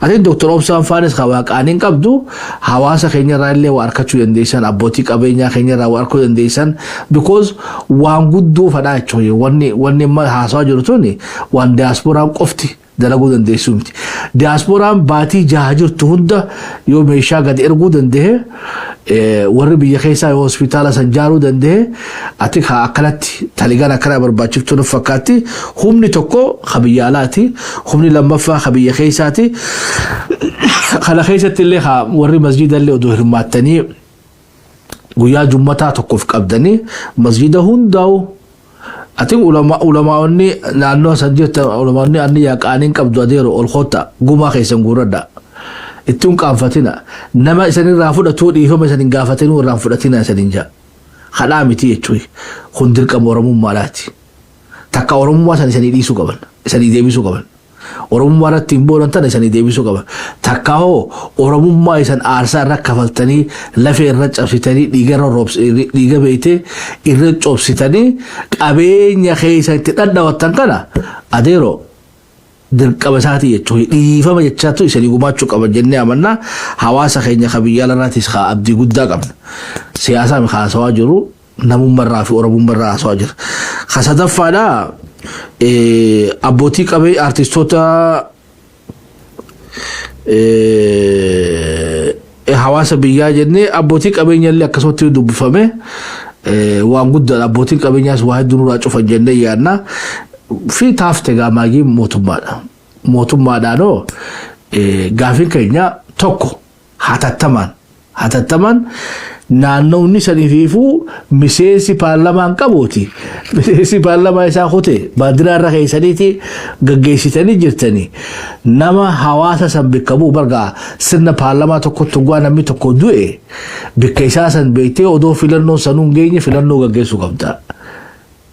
Ati Dr. Obsaan faanis kan waaqaaniin qabdu, hawaasa keenyarraa illee waa argachuu dandeessan, abbootii qabeenyaa keenyarraa waa argachuu dandeessan, because waan guddoo fadhaa jechuudha. Wanni amma haasawaa jiru tuni waan diyaaspooraan qofti dalaguu dandeessu miti. Diyaaspooraan baatii 6 jirtu hunda yoo meeshaa gadi erguu danda'e, warri biyya keessaa yoo hospitaala san jaaruu danda'e, ati akkanatti taligaan akkana barbaachiftuu nuuf fakkaatti. Humni tokko ka biyya alaati, humni lammaffaa ka biyya keessaati. Kana keessatti illee warri masjiida illee odoo hirmaattanii, guyyaa jummataa tokkoof qabdanii masjiida hundaa'u. Ati ulamaa'onni naannoo san jirtan, ulamaa'onni anni yaaqaaniin qabdu, adeero ol kotta, gumaa keessan guurradha. Ittiin qaanfatina. Nama isanirraa fudhatuu dhiifama isan hin gaafatinuu irraan fudhatina isanin jaa. Kadhaa miti jechuun kun dirqama Oromummaadhaati. Takka Oromummaa san isanii dhiisuu qaban. Isanii deebisuu qaban. Oromummaa irratti hin boonan tana isanii deebisuu qaban. Takka hoo Oromummaa isan aarsaa irra kafaltanii, lafee irra cabsitanii, dhiiga irra dhiiga beeytee irra cobsitanii, qabeenya keessa itti dhadhawattan kana, adeero, dirqama isaatii jechuun dhiifama jechaatu isanii gumaachuu qaban jennee amanna. Hawaasa keenya ka biyya alarraatis haa abdii guddaa qabna. Siyaasaa haasawaa jiru, namummarraa fi Oromummarraa haasawaa jira. Ka sadaffaadhaa abbootii qabee artistoota, hawaasa biyyaa jennee, abbootii qabeenya illee akkasumatti dubbifame waan guddaadha. Abbootiin qabeenyaas waa hedduu nurraa cufan jennee yaadna. Fi taafte gaamaagiin mootummaadha. Mootummaadhaanoo gaafiin keenya tokko, hatattamaan hatattamaan naannowni saniifiifuu miseensi paarlamaan qabuuti. Miseensi paarlamaa isaa kute baandiraa irra keessaniiti gaggeessitanii jirtanii. Nama hawaasa san bakka bu'u bargaa sirna paarlamaa tokkotti hoggaa namni tokko du'e, bakka isaa san beektee odoo filannoon sanuu hin geenye filannoo gaggeessuu qabda.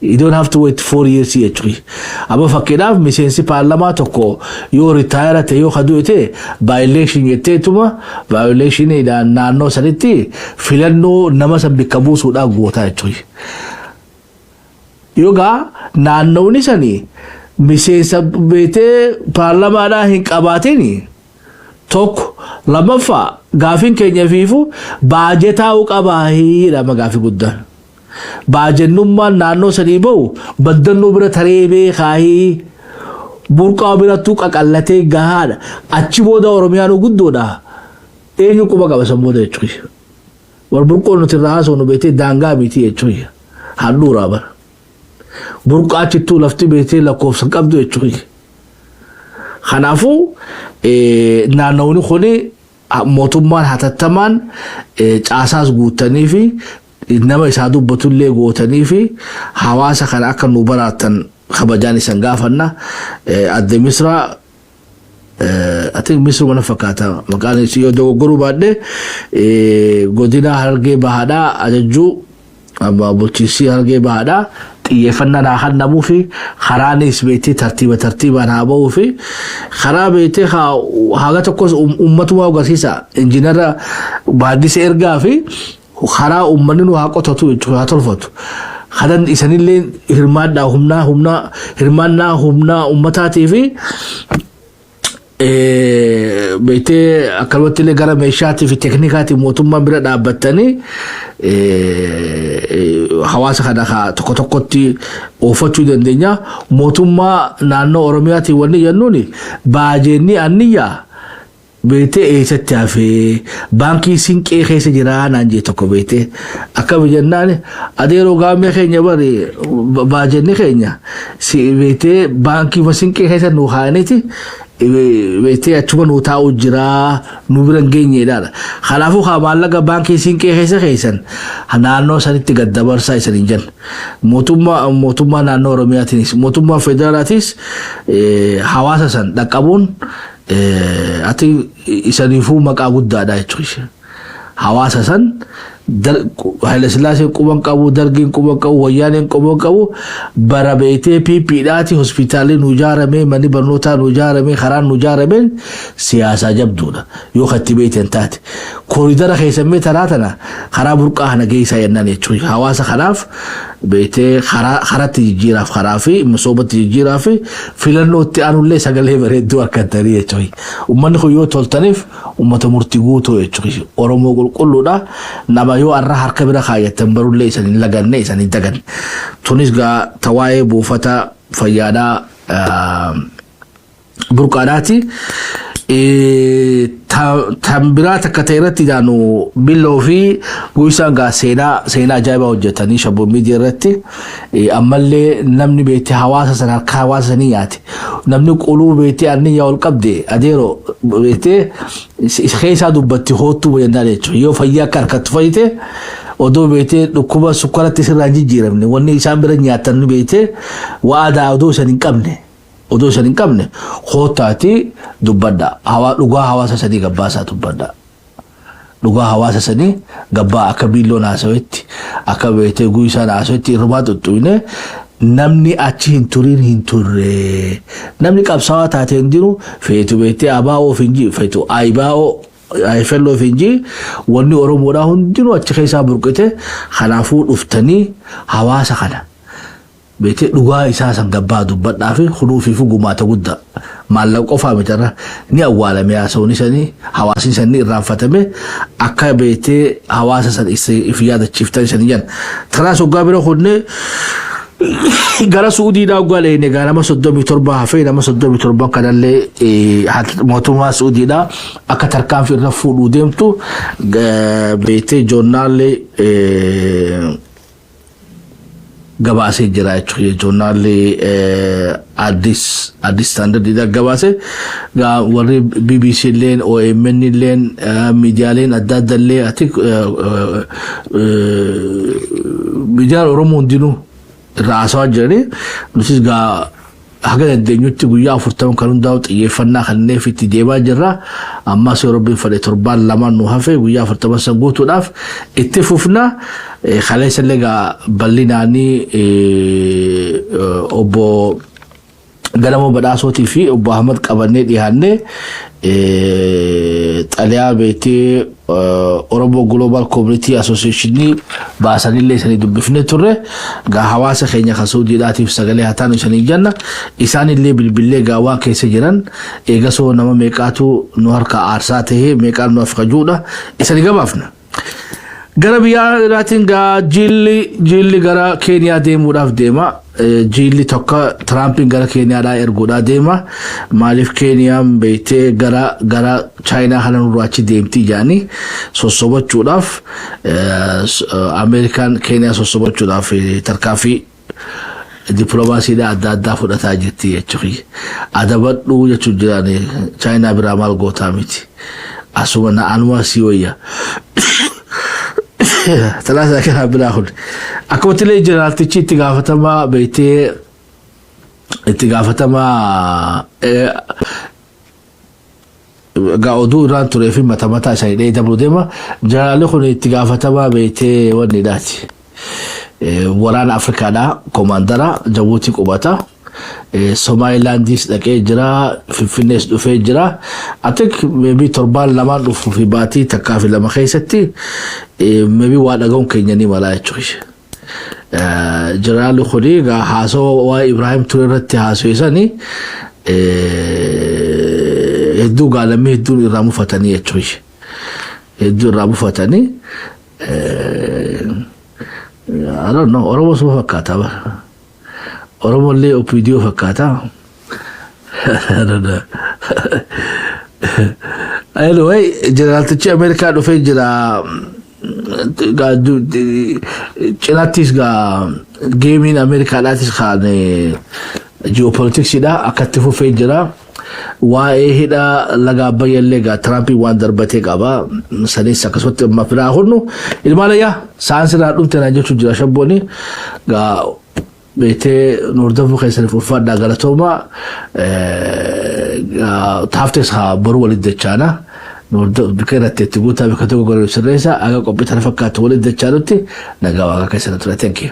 You don't have to wait 4 years jechuudha. Amma fakkiidhaaf miseensi paarlamaa tokko yoo retire ta'e, yoo kadu'e ta'e, by-election jetteetuma by-electioniidhaan naannoo sanitti filannoo nama san bakka buusuudhaan gootaa jechuudha. Yoogaa naannoonni sanii miseensa beetee paarlamaadhaa hin qabaatin tokko. Lammaffaa, gaafiin keenya fiifu baajetaa qabaa jedhama gaafii guddaan. Baajennummaan naannoo sanii bahu baddannoo bira taree beekaayii, burqaa birattuu qaqallatee gahaadha. Achi booda Oromiyaan guddoodha. Eenyu quba qaba san booda jechuudha. War burqoon nuti irraa haasofnu beektee daangaa miti jechuudha. Handhuuraa bara. Burqaa achittuu lafti beektee lakkoofsa qabdu jechuudha. Kanaafuu naannawni kuni mootummaan hatattamaan caasaas guutanii fi nama isaa dubbatullee gootanii fi hawaasa kana akka nu baraatan kabajaan isan gaafanna. Adde Misraa, ati Misru mana fakkaata maqaan isii, yoo dogoggoruu baadhe, godina Harargee Bahaadhaa ajajjuu amma bulchiinsi Harargee Bahaadhaa xiyyeeffannaan haa kennamuu fi karaanis beektee tartiiba tartiibaan haa bahuu fi karaa beektee haga tokkos uummatuma agarsiisa, injiinara baaddisa ergaa fi karaa uummanni nu haa qotatu jechuudha, haa tolfatu. Kanan isanillee hirmaadhaa, humnaa humnaa hirmaannaa humnaa uummataatii fi beektee akkanumatti illee gara meeshaatii fi teeknikaatiin mootummaan bira dhaabbattanii hawaasa kana tokko tokkotti oofachuu dandeenya. Mootummaa naannoo Oromiyaatiin wanni jennuun, baajeenni anniyyaa beektee eessatti hafee? Baankii Sinqee keessa jira naan jee tokko. Beektee akkami jennaan, adeeroo, gaammee keenya bari baajenni keenya beektee baankii Sinqee keessa nu kaa'aniiti, beektee achuma nu taa'u jira, nu bira hin geenyeedha. Kanaafuu haa maallaqa baankii Sinqee keessa keessan naannoo sanitti gad dabarsaa isan hin jenna. Mootummaa naannoo Oromiyaatiinis mootummaa federaalaatis hawaasa san dhaqqabuun ati isaniifuu maqaa guddaadha jechuudha. Hawaasa san Haile Sillaaseen quban qabu, Dargiin quban qabu, Wayyaaneen quban qabu, bara beektee PPdhaati hospitaalli nu ijaaramee, manni barnootaa nu ijaaramee, karaan nu ijaarameen siyaasaa jabduudha. Yoo katti beektan taate. Koridara keessan mee taraa tana karaa burqaa kana geessaa jennaan jechuudha. Hawaasa kanaaf Beetee karatti jijjiiraaf, karaa fi misoomatti jijjiiraa fi filannoo itti aanullee sagalee bareedduu harkattanii jechuudha. Uummanni kun yoo toltaniif uummata murtii guutuu jechuudha. Oromoo qulqulluudha. Nama yoo har'a harka bira kaayyattan barullee isan hin laganne, isan hin daganne. Tunis gaa tawaa'ee buufata fayyaadhaa burqaadhaati. Tan biraa takka ta'e irratti jaanu Billoo fi Guysaan gaa seenaa ajaa'ibaa hojjetanii Shabboo Miidiyaa irratti. Ammallee namni beektee hawaasa sana harka hawaasa sanii nyaate, namni quluu beektee anniyyaa ol qabde adeero beektee keessaa dubbatti hoottuu jennaan jechuudha. Yoo fayyaa akka harkattu fayyite, odoo beektee dhukkuba sukkaratti sirraa hin jijjiiramne, wanni isaan bira nyaatan ni beektee waadaa odoo isan hin qabne koottaati dubbadha. Hawaa dhugaa hawaasa sanii gabbaasaa dubbadha. Dhugaa hawaasa sanii gabbaa, akka Biilloon haasawetti, akka beektee Guysaan haasawetti irrumaa xuxxuyne. Namni achi hin turin hin turre. Namni qabsaawaa taate hin jiru, feetu beektee abaa'oo hin jiru, feetu ayibaa'oo ayifelloo hin jiru, wanni Oromoodhaa hundinuu achi keessaa burqite. Kanaafuu dhuftanii hawaasa kana beektee dhugaa isaa san gabbaa dubbadhaa fi kunuufii fi gumaata guddaa. Maallaqa qofaa mitirra ni awwaalame, haasawni sanii hawaasni sanii irraanfatame, akka beektee hawaasa san if yaadachiiftan isanii jan. Tanaas hoggaa bira kunne gara Suudiidhaa hoggaa leene gaa nama 37 hafee, nama 37 kanallee mootummaa Suudiidhaa akka tarkaanfii irra fuudhuu deemtu beektee joonnaallee gabaasee jira jechuudha. Joornaalli Addis Standard gabaase. Warri BBC illeen, OMN illeen, miidiyaaleen adda adda illee, ati miidiyaan Oromoo hundinuu irraa haasawaa jiranii. Nutis gaa haga dandeenyutti guyyaa 40 kan hundaa'u xiyyeeffannaa kanneef itti deemaa jirra. Ammas yoo Rabbiin fedhe torbaan lamaan nu hafe guyyaa 40 san guutuudhaaf itti fufna. Kaleessa illee gaa bal'inaanii obbo Galamoo Badhaasootii fi obbo Ahmad qabannee dhiyaannee xalayaa beektee Oromoo Global Community Association baasanillee isanii dubbifnee turre. Gaa hawaasa keenya kan Suudiidhaatiif sagalee haa taanu isanii jenna. Isaanillee bilbillee gaa waan keessa jiran eegasoo nama meeqaatu nu harka aarsaa tahee, meeqaan nu afkajuudha isanii gabaafna. Gara biyya biraatiin gaa jilli gara Keeniyaa deemuudhaaf deema. Jilli tokko Tiraampiin gara Keeniyaadhaa erguudhaa deema. Maaliif Keeniyaan beektee gara Chaayinaa kana nurraa achi deemti jedhanii sossobachuudhaaf, Ameerikaan Keeniyaa sossobachuudhaaf tarkaanfii dippiloomaasiidhaa adda addaa fudhataa jirti jechuudha. Adabadhuu jechuun jiraan Chaayinaa biraa maal gootaa miti. Asuma na'anuma si wayya. Talaasaa kanaa biraa kun. Akkumatti illee jeneraaltichi itti gaafatamaa beektee itti gaafatamaa gaa oduu irraan turee fi mata mataa isaanii dhahee dabruu deema. Jeneraalli kun itti gaafatamaa beektee wanniidhaati. Waraana Afrikaadhaa koomaandara Jabuutii qubata. Somaalilaandiis dhaqee jira, Finfinnees dhufee jira. I think maybe torbaan lamaan dhufuu fi baatii takkaa fi lama keessatti maybe waa dhaga'uun keenya ni mala jechuudha. Jeneraalli kuni egaa haasawaa waa'ee Ibraahim Ture irratti haasawee hedduu gaalamii hedduun irraa mufatanii jechuudha. Hedduu irraa mufatanii. I don't know, Oromoo suma fakkaata bara. Oromoo illee OPDO fakkaata. I don't know. Anyway, jeneraaltichi Ameerikaa dhufee jira. Cinaattis gaa geemiin Ameerikaadhaatis kan ji'oopolitiksiidha akkatti fufee jira. Waa'ee hidha laga Abbayyaa gaa Tiraampiin waan darbatee qaba. Sanis akkasumatti amma firaa hunnu ilmaan ayyaa saayinsii dhumte naan jechuun jira shabbooni. Gaa beektee hordofuu keessaniif ulfaadhaa, galatooma. Taaftes haa boruu walitti dachaana. Bika irratti itti guutaa, bika tokko godhuu sirreessa, aga qophii tana fakkaatu walitti dachaanutti nagaa Waaqa keessana ture. Thank you.